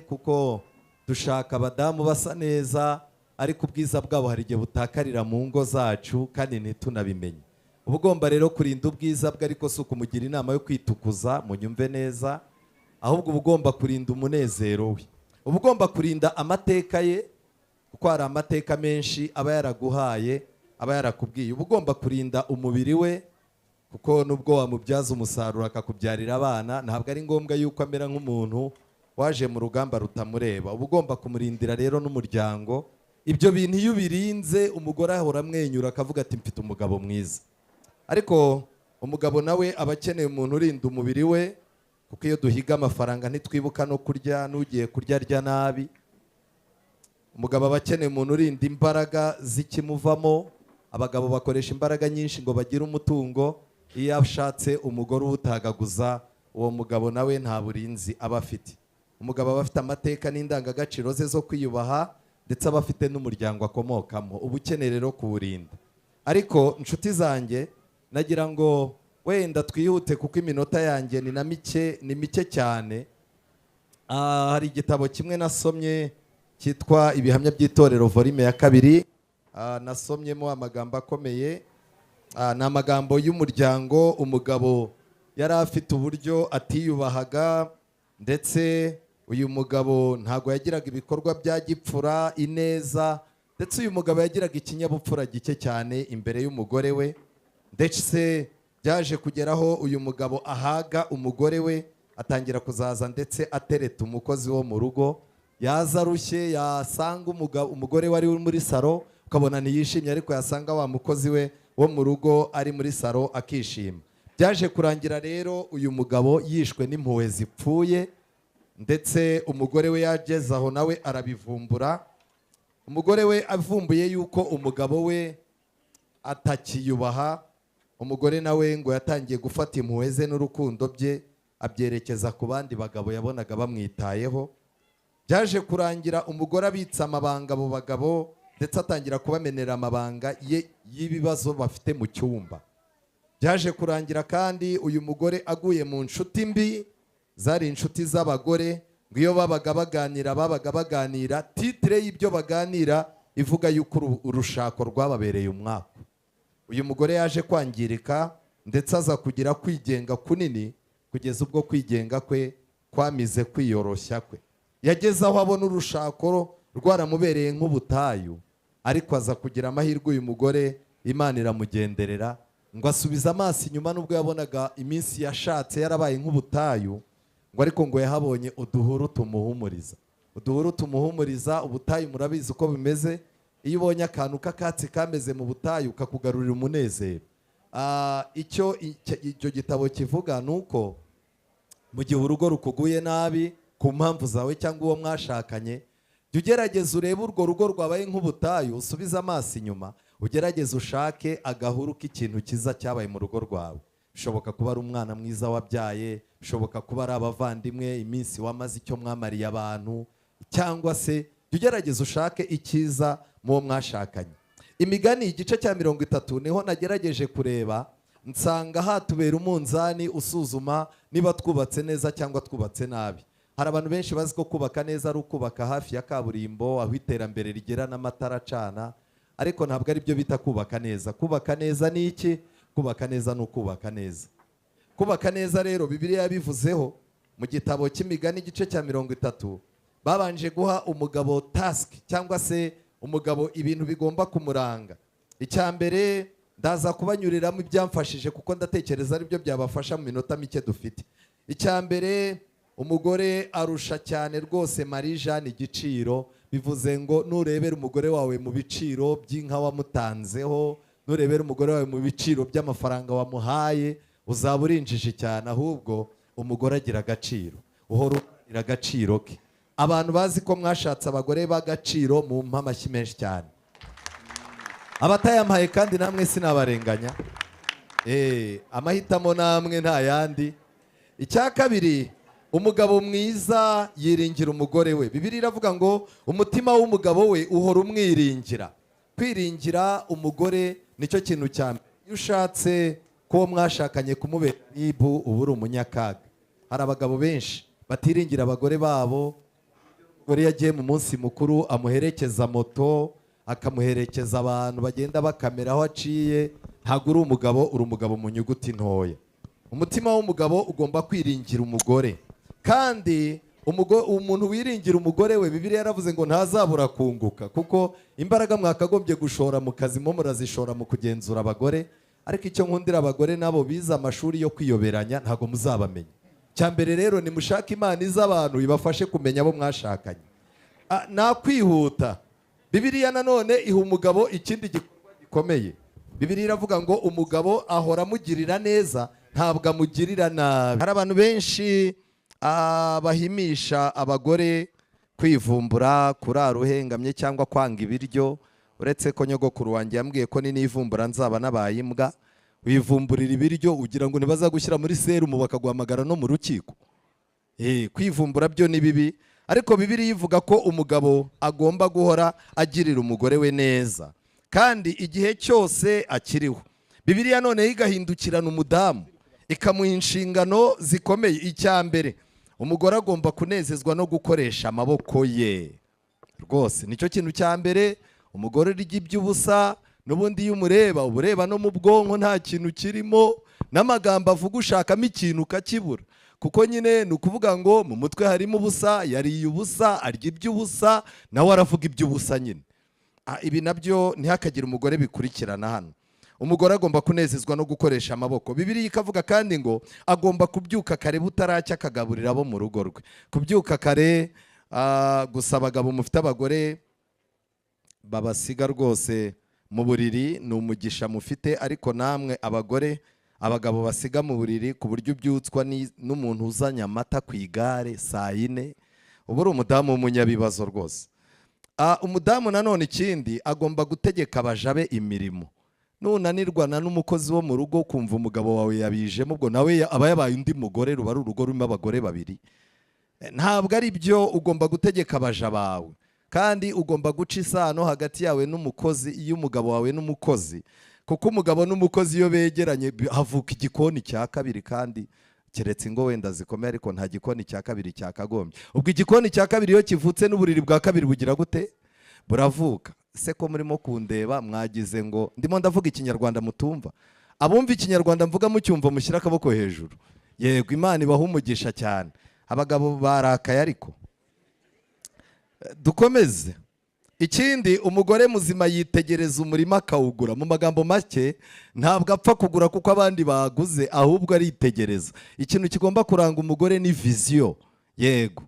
Kuko dushaka abadamu basa neza, ariko ubwiza bwabo hari igihe butakarira mu ngo zacu kandi ntitunabimenye. Uba ugomba rero kurinda ubwiza bwe, ariko si ukumugira inama yo kwitukuza, munyumve neza, ahubwo uba ugomba kurinda umunezero we, uba ugomba kurinda amateka ye, kuko hari amateka menshi aba yaraguhaye, aba yarakubwiye. Uba ugomba kurinda umubiri we, kuko nubwo wamubyaza umusaruro akakubyarira abana, ntabwo ari ngombwa yuko amera nk'umuntu waje mu rugamba rutamureba. Uba ugomba kumurindira rero n'umuryango. Ibyo bintu iyo ubirinze, umugore ahora amwenyura akavuga ati: "Mfite umugabo mwiza." Ariko umugabo nawe aba akeneye umuntu urinda umubiri we, kuko iyo duhiga amafaranga ntitwibuka no kurya, n'ugiye kurya arya nabi. Umugabo aba akeneye umuntu urinda imbaraga z'ikimuvamo. Abagabo bakoresha imbaraga nyinshi ngo bagire umutungo. Iyo ashatse umugore uwutagaguza, uwo mugabo nawe nta burinzi aba afite. Umugabo aba afite amateka n'indangagaciro ze zo kwiyubaha, ndetse aba afite n'umuryango akomokamo. Uba ukeneye rero kuwurinda. Ariko inshuti zanjye, nagira ngo wenda twihute, kuko iminota yanjye ni na mike, ni mike cyane. Hari igitabo kimwe nasomye cyitwa Ibihamya by'Itorero, volume ya 2. Nasomyemo amagambo akomeye. Ni amagambo y'umuryango. Umugabo yari afite uburyo atiyubahaga, ndetse uyu mugabo ntabwo yagiraga ibikorwa bya gipfura, ineza, ndetse uyu mugabo yagiraga ikinyabupfura gike cyane imbere y'umugore we. Ndetse byaje kugeraho uyu mugabo ahaga umugore we, atangira kuzaza ndetse atereta umukozi wo mu rugo. Yaza arushye, yasanga umugore we ari muri salo, ukabona ntiyishimye, ariko yasanga wa mukozi we wo mu rugo ari muri salo akishima. Byaje kurangira rero uyu mugabo yishwe n'impuhwe zipfuye, ndetse umugore we yageze aho nawe arabivumbura. Umugore we avumbuye yuko umugabo we atakiyubaha, umugore nawe ngo yatangiye gufata impuhwe ze n'urukundo bye abyerekeza ku bandi bagabo yabonaga bamwitayeho. Byaje kurangira umugore abitse amabanga abo bagabo, ndetse atangira kubamenera amabanga ye y'ibibazo bafite mu cyumba. Byaje kurangira kandi uyu mugore aguye mu nshuti mbi, zari inshuti z'abagore. Ngo iyo babaga baganira, babaga baganira titre y'ibyo baganira ivuga yuko urushako rwababereye umwaku. Uyu mugore yaje kwangirika, ndetse aza kugira kwigenga kunini, kugeza ubwo kwigenga kwe kwamize kwiyoroshya kwe. Yageze aho abona urushako rwaramubereye nk'ubutayu, ariko aza kugira amahirwe, uyu mugore Imana iramugenderera, ngo asubize amaso inyuma. Nubwo yabonaga iminsi yashatse yarabaye nk'ubutayu, ngo ariko ngo yahabonye uduhuru tumuhumuriza, uduhuru tumuhumuriza. Ubutayu murabizi uko bimeze. Iyo ubonye akantu k'akatsi kameze mu butayu, kakugarurira umunezero. Icyo gitabo kivuga ni uko mu gihe urugo rukuguye nabi ku mpamvu zawe cyangwa uwo mwashakanye, jya ugerageza urebe urwo rugo rwabaye nk'ubutayu, usubize amaso inyuma, ugerageze ushake agahuru k'ikintu cyiza cyabaye mu rugo rwawe. Bishoboka kuba ari umwana mwiza wabyaye, bishoboka kuba ari abavandimwe, iminsi wamaze, icyo mwamariye abantu, cyangwa se jya ugerageza ushake icyiza mu wo mwashakanye. Imigani igice cya 30 niho nagerageje kureba, nsanga hatubera umunzani usuzuma niba twubatse neza cyangwa twubatse nabi. Hari abantu benshi bazi ko kubaka neza ari ukubaka hafi ya kaburimbo, aho iterambere rigera n'amatara acana, ariko ntabwo ari byo bita kubaka neza. Kubaka neza ni iki? Kubaka neza ni ukubaka neza. Kubaka neza rero, Bibiliya yabivuzeho mu gitabo cy'Imigani igice cya 30. Babanje guha umugabo task, cyangwa se umugabo ibintu bigomba kumuranga. Icya mbere, ndaza kubanyuriramo ibyamfashije, kuko ndatekereza aribyo byabafasha mu minota mike dufite. Icya mbere, umugore arusha cyane rwose Marie Jeanne igiciro. Bivuze ngo nurebera umugore wawe mu biciro by'inka wamutanzeho, nurebera umugore wawe mu biciro by'amafaranga wamuhaye, uzaba urinjije cyane. Ahubwo umugore agira agaciro, uhora uharanira agaciro ke. Abantu bazi ko mwashatse abagore b'agaciro, mu amashyi menshi cyane. Abatayampaye kandi namwe sinabarenganya. Amahitamo namwe nta yandi. Icya kabiri, umugabo mwiza yiringira umugore we. Bibiliya iravuga ngo umutima w'umugabo we uhora umwiringira. Kwiringira umugore nicyo kintu cya mbere. Iyo ushatse ko uwo mwashakanye kumubera ribu, uba uri umunyakaga. Hari abagabo benshi batiringira abagore babo. Umugore yagiye mu munsi mukuru, amuherekeza moto, akamuherekeza abantu bagenda bakamera aho aciye, ntabwo uri umugabo, uri umugabo mu nyuguti ntoya. Umutima w'umugabo ugomba kwiringira umugore, kandi umuntu wiringira umugore we, Bibiliya yaravuze ngo ntazabura kunguka, kuko imbaraga mwakagombye gushora mu kazi mo murazishora mu kugenzura abagore. Ariko icyo nkundira abagore, nabo bize amashuri yo kwiyoberanya, ntabwo muzabamenya. Cya mbere rero, nimushake Imana iz'abantu ibafashe kumenya abo mwashakanye. Nakwihuta, Bibiliya nanone iha umugabo ikindi gikorwa gikomeye. Bibiliya iravuga ngo umugabo ahora amugirira neza, ntabwo amugirira nabi. Hari abantu benshi bahimisha abagore kwivumbura, kurara uhengamye cyangwa kwanga ibiryo. Uretse ko nyogokuru wanjye yambwiye ko ninivumbura nzaba nabaye imbwa. Wivumburira ibiryo ugira ngo ntibazagushyira muri serumu, bakaguhamagara no mu rukiko. Kwivumbura byo ni bibi, ariko Bibiliya ivuga ko umugabo agomba guhora agirira umugore we neza kandi igihe cyose akiriho. Bibiliya noneho igahindukirana umudamu, ikamuha inshingano zikomeye. Icya mbere, umugore agomba kunezezwa no gukoresha amaboko ye. Rwose nicyo kintu cya mbere. Umugore urya iby'ubusa, n'ubundi iyo umureba uba ureba no mu bwonko nta kintu kirimo, n'amagambo avuga ushakamo ikintu ukakibura, kuko nyine ni ukuvuga ngo mu mutwe harimo ubusa, yariye ubusa, arya iby'ubusa, nawe aravuga iby'ubusa nyine. Ibi nabyo ntihakagire umugore bikurikirana hano. Umugore agomba kunezezwa no gukoresha amaboko. Bibiliya ikavuga kandi ngo agomba kubyuka kare butaracya, akagaburira abo mu rugo rwe. Kubyuka kare, gusa abagabo mufite abagore babasiga rwose mu buriri, ni umugisha mufite. Ariko namwe abagore, abagabo basiga mu buriri ku buryo ubyutswa n'umuntu uzanye amata ku igare saa 4, uba uri umudamu w'umunyabibazo rwose. Umudamu nanone ikindi, agomba gutegeka abaja be imirimo. Nunanirwana n'umukozi wo mu rugo, kumva umugabo wawe yabijemo, ubwo nawe aba yabaye undi mugore, ruba ari urugo rurimo abagore babiri. Ntabwo ari byo. Ugomba gutegeka abaja bawe, kandi ugomba guca isano hagati yawe n'umukozi, iyo umugabo wawe n'umukozi, kuko umugabo n'umukozi iyo begeranye havuka igikoni cya kabiri. Kandi keretse ingo wenda zikomeye, ariko nta gikoni cya kabiri cyakagombye. Ubwo igikoni cya kabiri iyo kivutse, n'uburiri bwa kabiri bugira gute? Buravuka. Se ko murimo kundeba mwagize ngo ndimo ndavuga Ikinyarwanda mutumva? Abumva Ikinyarwanda mvuga mucyumva, mushyire akaboko hejuru. Yego, Imana ibaha umugisha cyane. Abagabo barakaye, ariko dukomeze. Ikindi, umugore muzima yitegereza umurima akawugura. Mu magambo make, ntabwo apfa kugura kuko abandi baguze, ahubwo aritegereza. Ikintu kigomba kuranga umugore ni vision. Yego,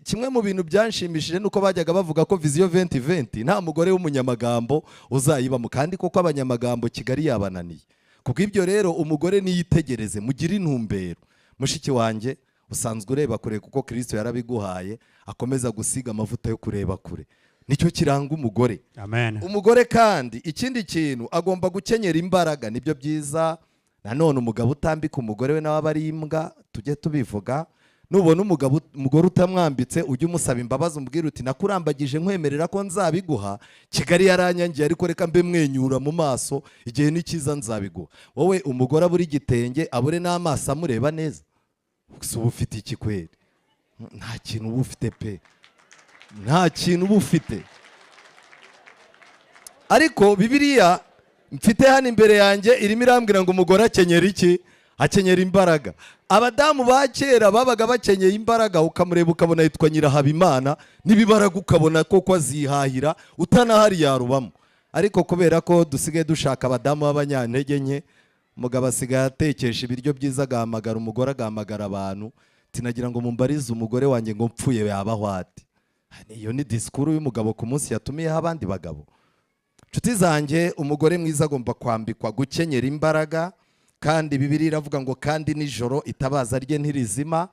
kimwe mu bintu byanshimishije ni uko bajyaga bavuga ko Vision 2020 nta mugore w'umunyamagambo uzayibamo, kandi koko abanyamagambo Kigali yabananiye. Kuko ibyo rero, umugore niyitegereze, mugire intumbero. Mushiki wanjye, usanzwe ureba kure kuko Kirisito yarabiguhaye, akomeza gusiga amavuta yo kureba kure. Nicyo kiranga umugore. Amen. Umugore kandi ikindi kintu, agomba gukenyera imbaraga. Nibyo byiza. Nanone umugabo utambika umugore we nawe aba ari imbwa, tujye tubivuga. Nubona umugabo, umugore utamwambitse, ujye umusaba imbabazi, umubwire uti: "Nakurambagije nkwemerera ko nzabiguha, Kigali yaranyangiye, ariko reka mbe mwenyura mu maso, igihe ni cyiza nzabiguha." Wowe umugore abura igitenge, abure n'amaso amureba neza, gusa uba ufite iki kweri? Nta kintu uba ufite pe, nta kintu uba ufite. Ariko Bibiliya mfite hano imbere yanjye irimo irambwira ngo umugore akenyera iki? Akenyera imbaraga. Abadamu ba kera babaga bakenyeye imbaraga, ukamureba ukabona yitwa Nyirahabimana, n'ibibaraga ukabona koko azihahira, utanahari yarubamo. Ariko kubera ko dusigaye dushaka abadamu b'abanyantege nke, umugabo asigaye atekesha ibiryo byiza, agahamagara umugore, agahamagara abantu, tinagira ngo mumbarize umugore wanjye ngo mpfuye yabaho ate. Iyo ni disikuru y'umugabo ku munsi yatumiyeho abandi bagabo. Inshuti zanjye, umugore mwiza agomba kwambikwa gukenyera imbaraga. Kandi Bibiliya iravuga ngo kandi nijoro itabaza rye ntirizima.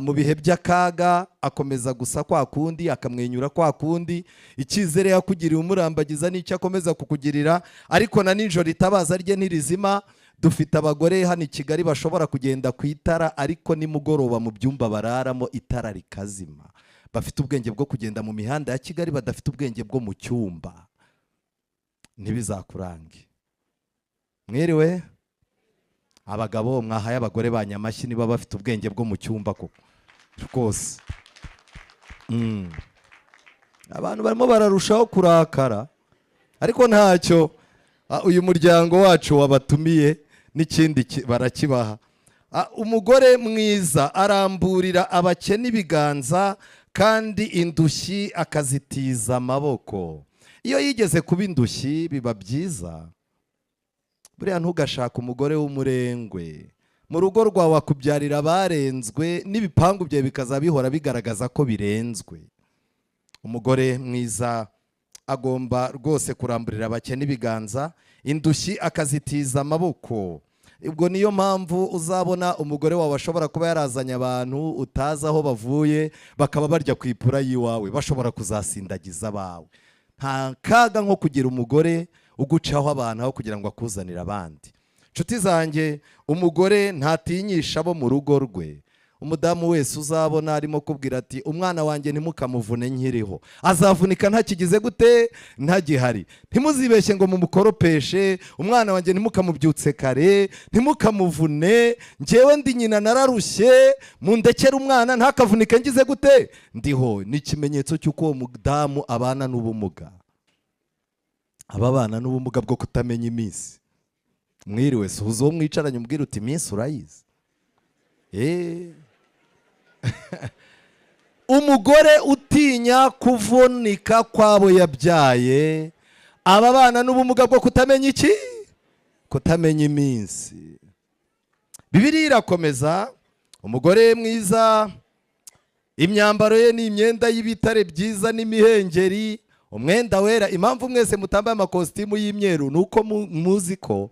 Mu bihe by'akaga akomeza gusa kwa kundi, akamwenyura kwa kundi. Icyizere yakugiriye umurambagiza n'icyo akomeza kukugirira, ariko na nijoro itabaza rye ntirizima. Dufite abagore hano i Kigali bashobora kugenda ku itara, ariko nimugoroba mu byumba bararamo itara rikazima. Bafite ubwenge bwo kugenda mu mihanda ya Kigali, badafite ubwenge bwo mu cyumba. Ntibizakurange. Mwiriwe? Abagabo mwahaye abagore banyu amashyi niba bafite ubwenge bwo mu cyumba koko rwose. Abantu barimo bararushaho kurakara, ariko ntacyo. Uyu muryango wacu wabatumiye n'ikindi barakibaha. Umugore mwiza aramburira abakene ibiganza, kandi indushyi akazitiza amaboko. Iyo yigeze kuba indushyi biba byiza. Buriya ntugashake umugore w'umurengwe. Mu rugo rwawe akubyarira abarenzwe, n'ibipangu byawe bikaza bihora bigaragaza ko birenzwe. Umugore mwiza agomba rwose kuramburira abakene ibiganza, indushyi akazitiza amaboko. Ubwo niyo mpamvu uzabona umugore wawe ashobora kuba yarazanye abantu utazi aho bavuye, bakaba barya ku ipura y'iwawe, bashobora kuzasindagiza abawe. Nta kaga nko kugira umugore ugucaho abantu aho kugira ngo akuzanire abandi. Inshuti zanjye, umugore ntatinyisha abo mu rugo rwe. Umudamu wese uzabona arimo kubwira ati: "Umwana wanjye ntimukamuvune nkiriho," azavunika ntakigize gute? Ntagihari. "Ntimuzibeshye ngo mumukoropeshe umwana wanjye, ntimukamubyutse kare, ntimukamuvune. Njyewe ndi nyina, nararushye, mundekere umwana ntakavunike ngize gute? Ndiho." Ni ikimenyetso cy'uko uwo mudamu abana n'ubumuga, aba abana n'ubumuga bwo kutamenya iminsi. Mwiriwe, suhuza uwo mwicaranye, umbwira uti: "Iminsi urayizi?" Umugore utinya kuvunika kw'abo yabyaye aba abana n'ubumuga bwo kutamenya iki? Kutamenya iminsi. Bibiliya irakomeza: umugore mwiza, imyambaro ye ni imyenda y'ibitare byiza n'imihengeri, umwenda wera. Impamvu mwese mutambaye amakositimu y'imyeru ni uko muzi ko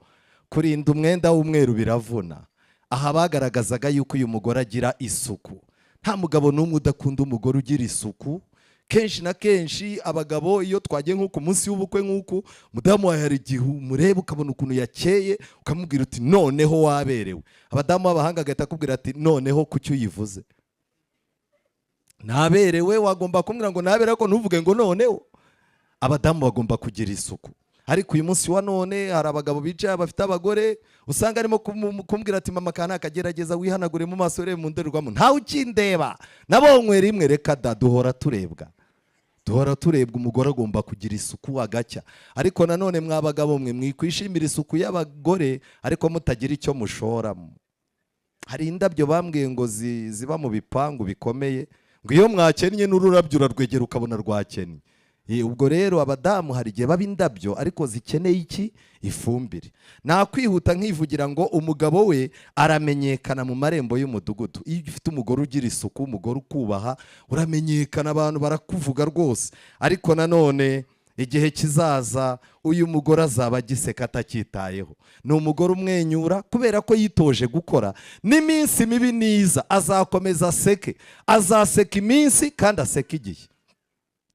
kurinda umwenda w'umweru biravuna. Aha bagaragazaga yuko uyu mugore agira isuku. Nta mugabo n'umwe udakunda umugore ugira isuku. Kenshi na kenshi abagabo, iyo twagiye nko ku munsi w'ubukwe nk'uku, umudamu wawe hari igihe umureba ukabona ukuntu yakeye, ukamubwira uti: "Noneho waberewe." Abadamu b'abahanga agahita akubwira ati: "Noneho kuki uyivuze? Naberewe, wagomba kumbwira ngo naberewe, ariko ntuvuge ngo noneho." Abadamu bagomba kugira isuku. Ariko uyu munsi wa none hari abagabo bicaye bafite abagore, usanga arimo kumbwira ati: "Mama kanaka, gerageza wihanagure mu maso, urebe mu ndorerwamo, ntawe ukindeba, nabonywe rimwe." Reka da, duhora turebwa, duhora turebwa. Umugore agomba kugira isuku agacya. Ariko nanone mwa bagabo mwe, mwikwishimira isuku y'abagore ariko mutagira icyo mushoramo. Hari indabyo bambwiye ngo ziba mu bipangu bikomeye, ngo iyo mwakennye n'ururabyo urarwegera ukabona rwakennye. Ubwo rero abadamu hari igihe baba indabyo ariko zikeneye iki? Ifumbire. Nakwihuta nkivugira ngo umugabo we aramenyekana mu marembo y'umudugudu. Iyo ufite umugore ugira isuku, umugore ukubaha, uramenyekana, abantu barakuvuga rwose. Ariko nanone igihe kizaza uyu mugore azaba agiseka atacyitayeho. Ni umugore umwenyura kubera ko yitoje gukora. N'iminsi mibi niza azakomeza aseke, azaseka iminsi kandi aseke igihe.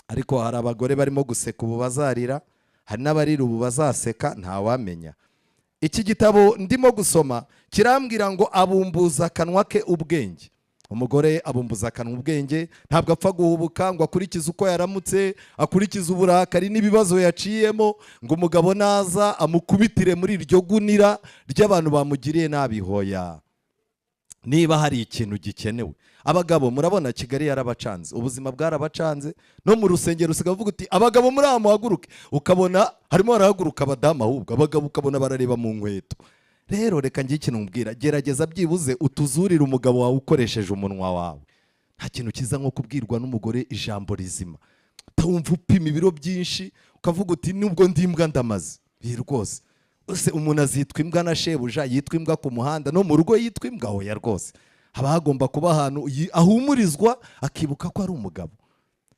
Ariko hari abagore barimo guseka ubu bazarira, hari n'abarira ubu bazaseka, ntawamenya. Iki gitabo ndimo gusoma kirambwira ngo abumbuza akanwa ke ubwenge. Umugore abumbuza akanwa ubwenge, ntabwo apfa guhubuka ngo akurikize uko yaramutse, akurikize uburakari n'ibibazo yaciyemo, ngo umugabo naza amukubitire muri iryo gunira ry'abantu bamugiriye nabi. Hoya. Niba hari ikintu gikenewe, abagabo murabona Kigali yarabacanze, ubuzima bwarabacanze. No mu rusengero usigaye uvuga uti: "Abagabo muri aha muhaguruke," ukabona harimo harahaguruka abadamu, ahubwo abagabo ukabona barareba mu nkweto. Rero reka ngire ikintu nkubwira: gerageza byibuze utuzurire umugabo wawe ukoresheje umunwa wawe. Nta kintu cyiza nko kubwirwa n'umugore ijambo rizima, utawumva upima ibiro byinshi, ukavuga uti: "Nubwo ndi imbwa ndamaze." Ibi rwose, ese umuntu azitwa imbwa na shebuja, yitwa imbwa ku muhanda, no mu rugo yitwa imbwa? Hoya rwose, haba hagomba kuba ahantu ahumurizwa, akibuka ko ari umugabo.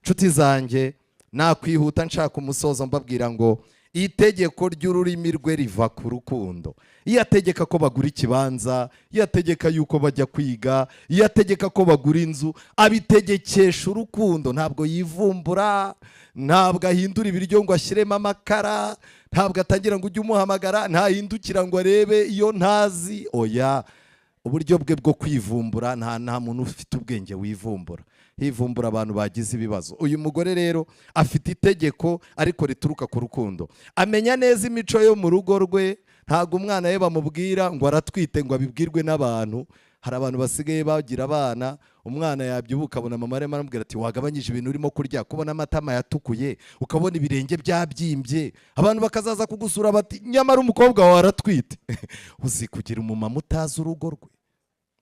Nshuti zanjye, nakwihuta nshaka umusozo mbabwira ngo itegeko ry'ururimi rwe riva ku rukundo. Iyo ategeka ko bagura ikibanza, iyo ategeka yuko bajya kwiga, iyo ategeka ko bagura inzu, abitegekesha urukundo. Ntabwo yivumbura, ntabwo ahindura ibiryo ngo ashyiremo amakara, ntabwo atangira ngo ujye umuhamagara, ntahindukira ngo arebe iyo ntazi. Oya, uburyo bwe bwo kwivumbura, nta muntu ufite ubwenge wivumbura. Hivumbura abantu bagize ibibazo. Uyu mugore rero afite itegeko ariko rituruka ku rukundo. Amenya neza imico yo mu rugo rwe. Ntabwo umwana we bamubwira ngo aratwite ngo abibwirwe n'abantu. Hari abantu basigaye bagira abana, umwana yabyibuha ukabona mama arimo aramubwira ati: "Wagabanyije ibintu urimo kurya, kubona amatama yatukuye, ukabona ibirenge byabyimbye." Abantu bakazaza kugusura bati: "Nyamara umukobwa wawe aratwite." Uzi kugira umumama utazi urugo rwe,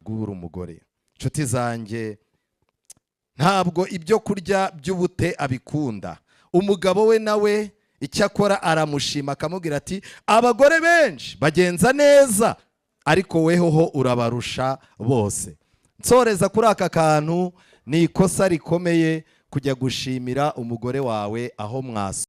guhura umugore? Inshuti zanjye, ntabwo ibyo kurya by'ubute abikunda. Umugabo we nawe icyakora aramushima, akamubwira ati: "Abagore benshi bagenza neza, ariko wehoho urabarusha bose." Nsoreza kuri aka kantu: ni ikosa rikomeye kujya gushimira umugore wawe aho mwaso